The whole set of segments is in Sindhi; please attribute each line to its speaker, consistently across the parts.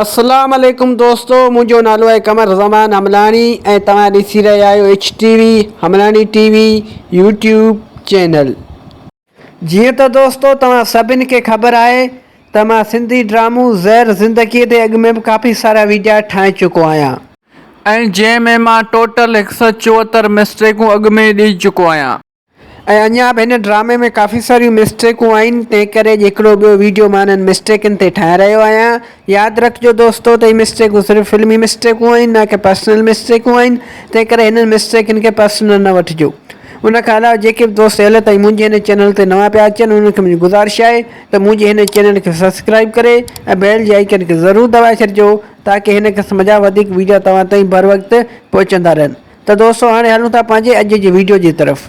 Speaker 1: اسلام عليڪم دوستو منهنجو نالو آهي قمر زمان حملاڻي ۽ توهان ڏسي رهيا آهيو H T V Hamlani T V YouTube channel. جيئن ته دوستو توهان سڀن کي خبر آهي ته مان سنڌي ڊرامو زهر زندگي تي اڳ ۾ به ڪافي سارا ويڊيا ٺاهي چڪو آهيان.
Speaker 2: ۽ جنهن ۾ مان ٽوٽل هڪ سئو چوهتر مسٽيڪون اڳ ۾ ئي ڏئي چڪو آهيان.
Speaker 1: ۽ اڃا به هن ڊرامي ۾ ڪافي ساريون مسٽيڪون آهن تنهن ڪري اڄ هڪڙو ٻيو ويڊيو مان انهن مسٽيڪن تي ٺاهي رهيو آهيان ياد رکجو دوستو ته هي مسٽيڪون صرف فلمي مسٽيڪون آهن نه ڪي پرسنل مسٽيڪون آهن تنهن ڪري هنن مسٽيڪن کي پرسنل نه وٺجو ان کان علاوه جيڪي به دوست هيل تائين منهنجي هن چينل تي نوان پيا اچن انهن کي منهنجي گذارش آهي ته منهنجي هن چينل کي سبسڪرائب ڪري ۽ بيل جي آئيڪن کي ضرور دٻائي ڇڏجو تاڪي هن قسم جا وڌيڪ ويڊيو توهان تائين بروقت پهچندا رهن. ته دوستو هاڻي هلون ٿا پنهنجي اڄ جي ويڊيو جي طرف.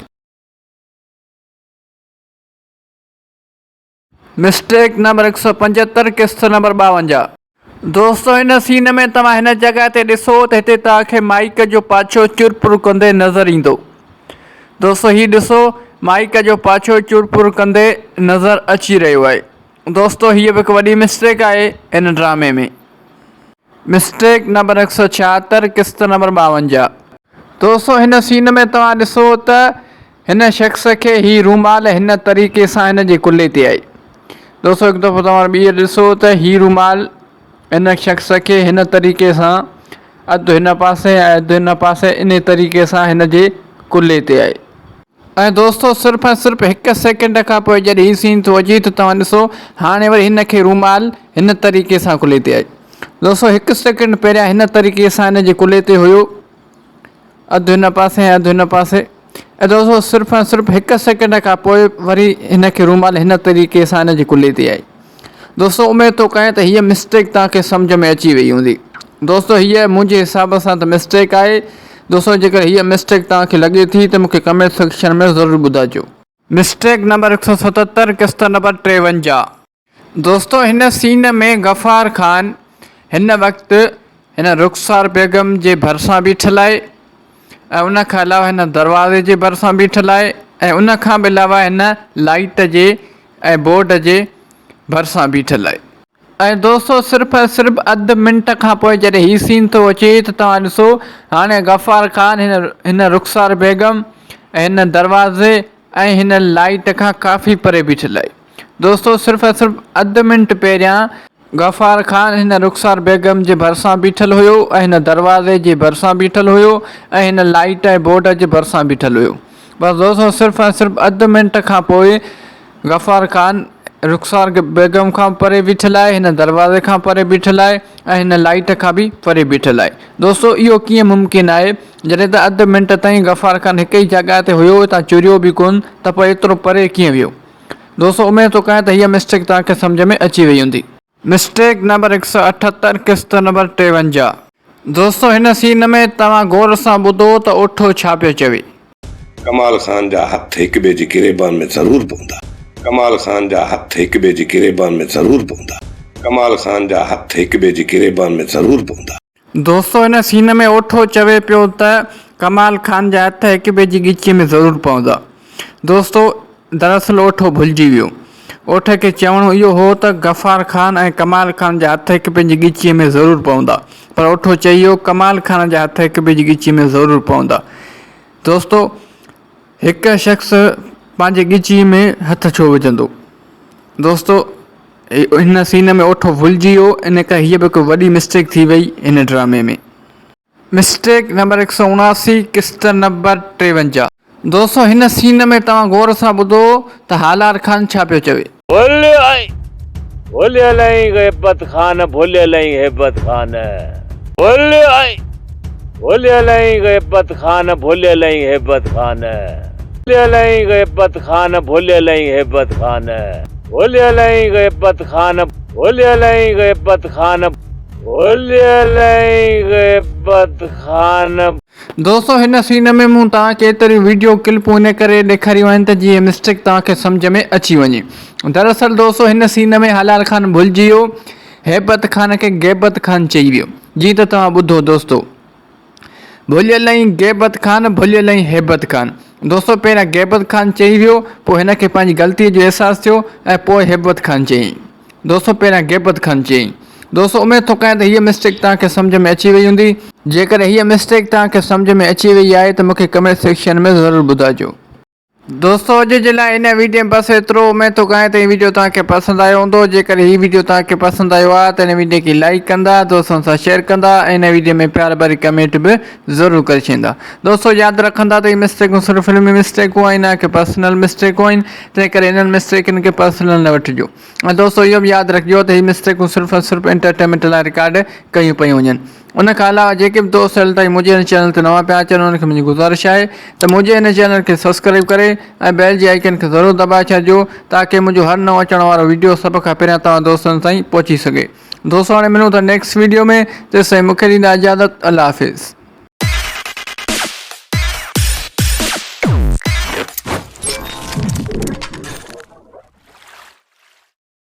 Speaker 2: مسٽيڪ نمبر 175 قسط نمبر 52. دوستو هن سين ۾ توهان هن جڳهه تي ڏسو ته هتي توهان کي مائيڪ جو پاڇو چرپر ڪندي نظر ايندو. دوستو هي ڏسو مائيڪ جو پاڇو چرپر ڪندي نظر اچي رهيو آهي. دوستو هيء به هڪ وڏي مسٽيڪ آهي هن ڊرامي ۾. مسٽيڪ نمبر 176 قسط نمبر 52. دوستو هن سين ۾ توهان ڏسو ته هن شخص کي هي رومال هن طريقي سان هن جي ڪلهي تي آهي. دوستو هڪ دفعو توهان ٻيهر ڏسو ته هي رومال هن شخص کي هن طريقي سان اڌ هن پاسي ۽ اڌ هن پاسي انهي طريقي سان هن جي ڪلهي تي آهي. ۽ دوستو صرف ۽ صرف هڪ سيڪنڊ کان پوء جڏهن هي سين ٿو اچي ته توهان ڏسو هاڻي وري هن کي رومال هن طريقي سان ڪلهي تي آئي دوستو هڪ سيڪنڊ پهريان هن طريقي سان هن جي ڪلهي تي هيو اڌ هن پاسي ۽ اڌ هن پاسي ۽ دوستو صرف ۽ صرف هڪ سيڪنڊ کان پوء وري هن کي رومال هن طريقي سان هن جي ڪلهي تي آئي دوستو اميد ٿو ڪيان ته هيء مسٽيڪ توهان کي سمجهه ۾ اچي وئي هوندي. دوستو هيء منهنجي حساب سان ته مسٽيڪ آهي. دوستو جيڪر هيء مسٽيڪ توهان کي لڳي ٿي ته مونکي ڪمينٽ سيڪشن ۾ ضرور ٻڌائجو. مسٽيڪ نمبر 177 قسط نمبر 53. دوستو هن سين ۾ غفار خان هن وقت هن رخسار بيگم جي ڀرسان بيٺل آهي ۽ ان کان علاوه هن دروازي جي ڀرسان بيٺل آهي ۽ ان کان به علاوه هن لائيٽ جي ۽ بورڊ جي ڀرسان بيٺل آهي. ۽ دوستو صرف ۽ صرف اڌ منٽ کان پوء جڏهن هي سين ٿو اچي ته توهان ڏسو هاڻي غفار خان هن هن رخسار بيگم ۽ هن دروازي ۽ هن لائيٽ کان ڪافي پري بيٺل آهي. دوستو صرف ۽ صرف اڌ منٽ پهريان غفار خان هن رخسار بيگم جي ڀرسان بيٺل هيو ۽ هن دروازي جي ڀرسان بيٺل هيو ۽ هن لائيٽ ۽ بورڊ جي ڀرسان بيٺل هيو. بس دوستو صرف ۽ صرف اڌ منٽ کان پوء غفار خان رخسار بيگم کان پري بيٺل آهي، هن دروازي کان پري بيٺل آهي ۽ هن لائيٽ کان به پري بيٺل آهي. دوستو اهو ڪيئن ممڪن آهي جڏهن ته اڌ منٽ تائين غفار خان هڪ ئي جڳهه تي هيو اتان چريو به ڪونه ته پوء ايترو پري ڪيئن ويو. دوستو اميد ٿو ڪيان ته هيء مسٽيڪ توهان کي سمجهه ۾ اچي وئي هوندي. مسٽيڪ نمبر 178 قسط نمبر 53. دوستو هن سين ۾ توهان غور سان ٻڌو ته اوٺو ڇا پيو چوي.
Speaker 3: ڪمال خان جا هٿ هڪ ٻئي جي گريبان ۾ ضرور پوندا. ڪمال خان جا هٿ هڪ ٻئي جي گريبان ۾ ضرور پوندا. ڪمال خان جا هٿ هڪ ٻئي جي گريبان ۾ ضرور پوندا.
Speaker 2: دوستو هن سين ۾ اوٺو چوي پيو ته ڪمال خان جا هٿ هڪ ٻئي جي ڳچيء ۾ ضرور پوندا. دوستو دراصل اوٺو ڀلجي ويو. اوٺ کي چوڻو اهو هو ته غفار خان ۽ ڪمال خان جا هٿ هڪ ٻئي جي ڳچيء ۾ ضرور پوندا. پر اوٺو چئي ويو ڪمال خان جا هٿ هڪ ٻئي جي ڳچيء ۾ ضرور پوندا. دوستو هڪ شخص پنهنجي ڳچيء ۾ هٿ ڇو وجهندو؟ دوستو هن سين ۾ اوٺو ڀلجي ويو ان ڪري هيء به هڪ وڏي مسٽيڪ ٿي وئي هن ڊرامي ۾. مسٽيڪ نمبر 179 قسط نمبر 53. دوستو هن سين ۾ توهان غور سان ٻڌو ته هالار خان ڇا پيو چوي.
Speaker 4: ڀليل ۽ غيبت خان ڀليل ۽ هيبت خان ڀليل ۽ غيبت خان ڀليل ۽ هيبت خان ڀليل ۽ غيبت خان ڀليل ۽ هيبت خان ڀليل ۽ غيبت خان ڀليل ۽ غيبت خان ڀليل ۽ غيبت خان.
Speaker 2: دوستو هن سين ۾ مون توهان کي ايتريون ويڊيو ڪلپون ان ڪري ڏيکاريون آهن ته جيئن مسٽيڪ توهان کي سمجهه ۾ اچي وڃي دراصل دوستو هن سين ۾ هالار خان ڀلجي ويو هيبت خان کي غيبت خان چئي ويو جيئن ته توهان ٻڌو دوستو ڀليل ۽ غيبت خان ڀليل ۽ هيبت خان دوستو پهريان غيبت خان چئي ويو پوء هن کي پنهنجي غلطي جو احساس ٿيو ۽ پوء هيبت خان چيائين دوستو پهريان غيبت خان چيائين دوستو اميد ٿو ڪيان ته هيء مسٽيڪ توهان کي سمجهه ۾ اچي وئي هوندي. جيڪڏهن هيء مسٽيڪ توهان کي سمجهه ۾ اچي وئي آهي ته مون کي ڪمينٽ سيڪشن ۾ ضرور ٻڌائجو. دوستو اڄ جي لاء هن ويڊيو ۾ بس ايترو اميد ٿو ڪيان ته هي ويڊيو توهان کي پسند آيو هوندو جيڪڏهن هي ويڊيو توهان کي پسند آيو آهي ته هن ويڊيو کي لائيڪ ڪندا دوستن سان شيئر ڪندا ۽ هن ويڊيو ۾ پيار ڀري ڪمينٽ به ضرور ڪري ڇڏيندا دوستو ياد رکندا ته هي مسٽيڪون صرف فلمي مسٽيڪون آهن نه ڪي پرسنل مسٽيڪون آهن تنهن ڪري انهن مسٽيڪن کي پرسنل نه وٺجو ۽ دوستو اهو به ياد رکجو ته هي مسٽيڪون صرف ۽ صرف انٽرٽينمينٽ لاء رڪارڊ ڪيون پيون وڃن. ان کان علاوه جيڪي به دوست هيل تائين منهنجي هن چينل تي نوان پيا اچن انهن کي منهنجي گذارش آهي ته منهنجي هن چينل کي سبسڪرائيب ڪري ۽ بيل جي آئيڪن کي ضرور دٻائي ڇڏجو تاڪه منهنجو هر نئون اچڻ وارو ويڊيو سڀ کان پهريان توهان دوستن تائين پهچي سگهي. دوستو هاڻي ملون ٿا نيڪسٽ ويڊيو ۾ تيستائين مونکي ڏيندا اجازت الله حافظ.